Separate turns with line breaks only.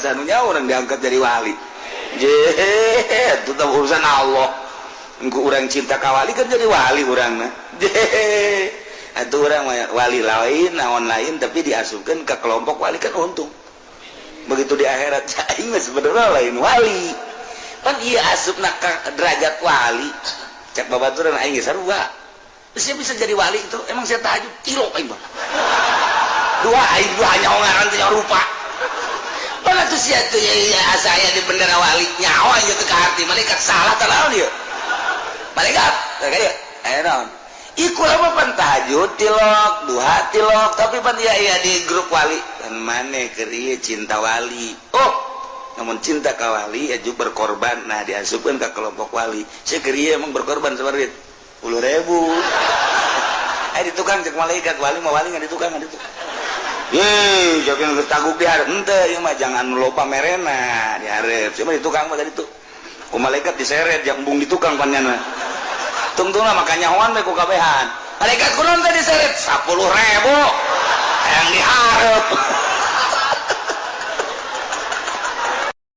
Sanu nyaho urang diangkat jadi wali. Je, itu urusan Allah. Engko urang cinta ka wali kan jadi wali urang na. Je, atuh urang wali lain, naon lain, tapi diasupkan ke kelompok wali kan untung. Begitu di akhirat, aing mah sebenarnya lain wali. Pan iya asupna ka derajat wali. Cek babaturan aing geus sarua. Saya bisa jadi wali itu, emang saya tahajud tilok aing mah. Dua aing dua nyaho ngaran teh, nyaho rupa. Mana tuh sia tuh ya, ya asa aya di bendera wali, nyaho aing teu kaharti malaikat salah tah naon ieu. Malaikat, kayak aya naon? Iku apa pan tahajud tilok, duha tilok, tapi pan iya iya di grup wali. Dan maneh keur ieu cinta wali. Oh, namun cinta ka wali aju berkorban. Nah, diasupkeun ka kelompok wali. Sia keur ieu emang berkorban sabaraha? 10.000. Eh, di tukang cek malaikat wali mah wali nggak di tukang, nggak di tukang. Ye, jangan taguk di hareup henteu, ieu mah jangan lupa merena di hareup. Cuma di tukang mah tadi tuh. Ku malaikat diseret yang embung di tukang panjana. Tungtungna maka nyahoan we ku kabehan. Malaikat kunaon teh diseret? 10.000. Yang dihareup.